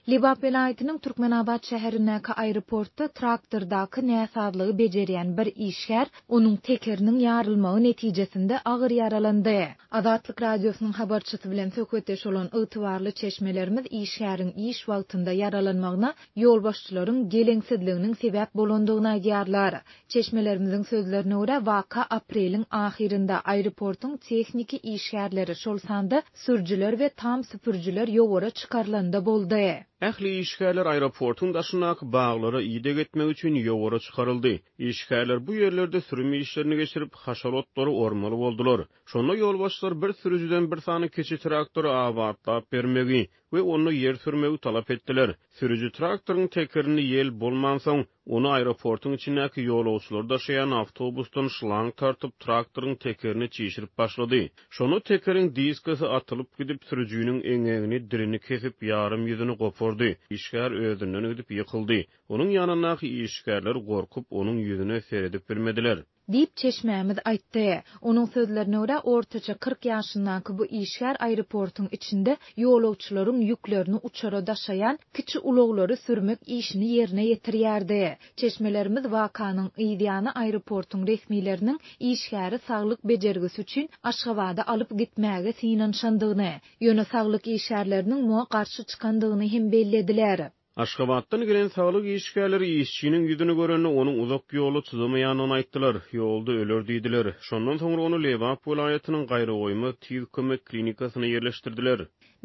Lebap welaýatynyň Türkmenabat şäherindäki aeroportda traktordaky näsazlygy bejerýän bir işgär onuň tekeriniň ýarylmagy netijesinde agyr ýaralandy. Azatlyk Radiosynyň habarçysy bilen söhbetdeş bolan ygtybarly çeşmelerimiz işgäriň iş wagtynda ýaralanmagyna ýolbaşçylaryň geleňsizliginiň sebäp bolandygyny aýdýarlar. Çeşmelerimiziň sözlerine görä, waka apreliň ahyrynda, aeroportuň tehniki işgärleri, şol sanda sürüjiler we tam süpürijiler ýowara çykarylanda boldy. Ähli işgärler aeroportuň daşyndaky baglara ideg etmek üçin ýowara çykaryldy. Işgärler bu ýerlerde sürüm işlerini geçirip, haşal otlary ormaly boldular. Şonda ýolbaşçylar bir sürüjiden bir sany kiçi traktory abatlap bermegi we onda ýer sürmegi talap etdiler. Sürüji traktoryň tekerinde ýel bolmansoň, ony aeroportuň içindäki ýolagçylary daşaýan awtobusdan şlang tartyp, traktoryň tekerini çişirip başlady. Şonda tekeriň diskasy atylyp gidip, sürüjiniň eňegini, dilini kesip, ýarym ýüzüni gopardy. Işgär özünden gidip ýykyldy. Onuň ýanyndaky işgärler gorkup, onuň ýüzüne seredip bilmediler. Diýip, çeşmämiz aýtdy. Onuň sözlerine görä, ortaça 40 ýaşyndaky bu işgär aeroportuň içinde ýolagçylaryň ýüklerini uçara daşaýan kiçi ulaglary sürmek işini ýerine ýetirýärdi. Çeşmelerimiz wakanyň yzýany aeroportuň resmileriniň işgäri saglyk bejergisi üçin Aşgabada alyp gitmäge synanyşandygyny, ýöne saglyk işgärleriniň muňa garşy çykandygyny hem bellediler. Aşgabatdan gelen saglyk işgärleri işçiniň ýüzüni görende, onuň uzak ýola çydamaýandygyny aýtdylar. Ýolda öler diýdiler. Şondan soňra ony Lebap welaýatynyň Gaýragoýmaz tiz kömek klinikasyna ýerleşdirdiler.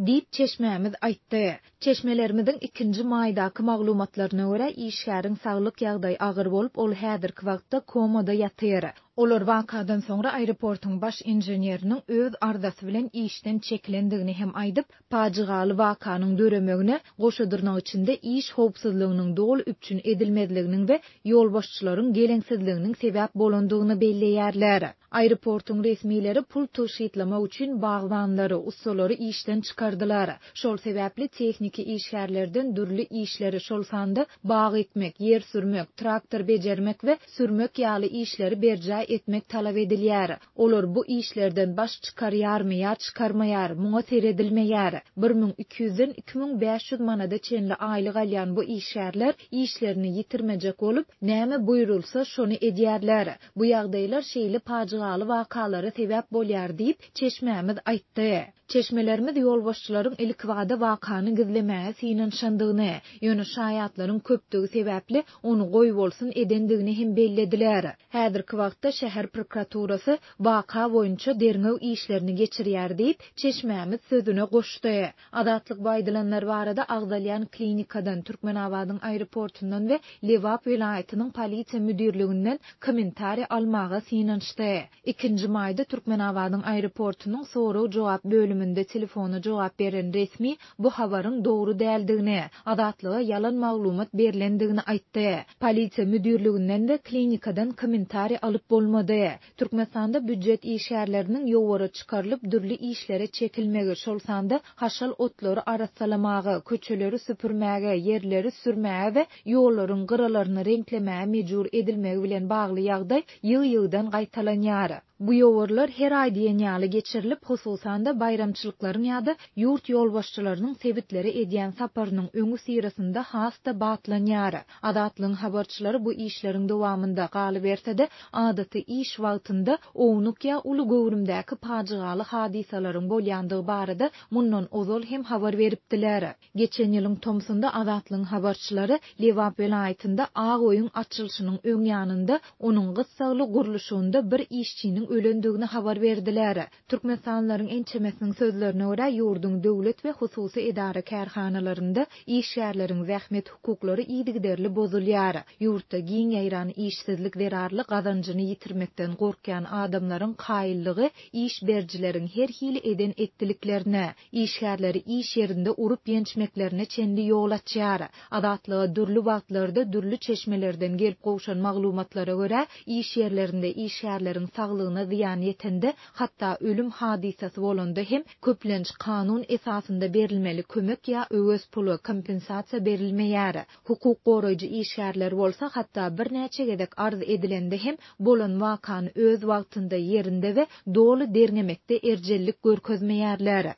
Diýip, çeşmämiz aýtdy. Çeşmelerimiziň ikinji maýdaky maglumatlaryna görä, işgäriň saglyk ýagdaýy agyr bolup, ol häzirki wagtda komada ýatyr. Olar wakadan soňra aeroportuň baş inženeriniň öz arzasy bilen işden çekilendigini hem aýdyp, Pajygaly wakanyň döremegine, goşa dyrnak içinde iş howpsuzlygynyň doly üpjün edilmezliginiň we ýolbaşçylaryň geleňsizliginiň sebäp bolandygyny belleýärler. Aeroportuň resmileri pul tygşytlamak üçin bagbanlary, ussalary işden çykardylar. Şol sebäpli tehniki işgärlerden dürli işleri, şol sanda bag ekmek, ýer sürmek, traktor bejermek we sürmek ýaly işleri berjaý etmek talap edilýär. Olar bu işlerden baş çykarýarmy ýa çykarmaýar, muňa seredilmeýär. 1200-den 2500 manada çenli aýlyk alýan bu işgärler işlerini ýitirmejek bolup, näme buýrulsa, şony edýärler. Bu ýagdaýlar şeýle pajygaly wakalara sebäp bolýar diýip, çeşmämiz aýtdy. Çeşmelerimiz ýolbaşçylaryň ilkibada wakany gizlemäge synanyşandygyny, ýöne şaýatlaryň köpdügi sebäpli ony goýbolsun edendigini hem bellediler. Häzirki wagtda şäher prokuraturasy waka boýunça derňew işlerini geçirýär diýip, çeşmämiz sözüne goşdy. Azatlyk bu aýdylanlar barada agzalýan klinikadan, Türkmenabadyň aeroportundan we Lebap welaýatynyň polisiýa müdirliginden kommentariý almaga synanyşdy. Ikinji maýda Türkmenabadyň aeroportunyň sorag-jogap bölüminde telefona jogap beren resmi bu habaryň dogry däldigini, Azatlyga ýalan maglumat berlendigini aýtdy. Polisiýa müdirliginden we klinikadan kommentariý alyp bolmady. Türkmenistanda býujet işgärleriniň ýowara çykarylyp dürli işlere çekilmegi, şol sanda haşal otlary arassalamaga, köçeleri süpürmäge, ýerleri sürmäge we ýollaryň gyralaryny reňklemäge mejbur edilmegi bilen bagly ýagdaý ýygy-ýygydan gaýtalanýar. Bu ýowarlar her aý diýen ýaly geçirilip, hususan-da, baýramçylyklaryň ýa-da ýurt ýolbaşçylarynyň sebitlere edýän saparynyň öňüsyrasynda has-da batlanýar. Azatlygyň habarçylary bu işleriň dowamynda, galyberse-de, adaty iş wagtynda ownuk ýa uly göwrümdäki pajygaly hadysalaryň bolýandygy barada mundan ozal hem habar beripdiler. Geçen ýylyň tomsunda Azatlygyň habarçylary Lebap welaýatynda ak öýüň açylyşynyň öň ýanynda onuň gyssagly gurluşygynda bir işçiniň ölendigini habar berdiler. Türkmenistanlylaryň ençemesiniň sözlerine görä, ýurduň döwlet we hususy edara-kärhanalarynda işgärleriň zähmet hukuklary yzygiderli bozulýar. Ýurtda giň ýaýran işsizlik zerarly gazanjyny ýitirmekden gorkýan adamlaryň kaýyllygy iş berijileriň her hili eden-etdiliklerine, işgärleri iş ýerinde urup-ýençmeklerine çenli ýol açýar. Azatlyga dürli wagtlarda dürli çeşmelerden gelip gowşan maglumatlara görä, iş ýerlerinde işgärleriň saglygyna zyýan ýetende, hatda ölüm hadysasy bolanda hem, köplenç kanun esasynda berilmeli kömek ýa öwez puly, kompensasiýa berilmeýär. Hukuk goraýjy işgärler bolsa, hatda birnäçe gezek arz edilende hem, bolan wakany öz wagtynda, ýerinde we doly derňemekde erjellik görkezmeýärler.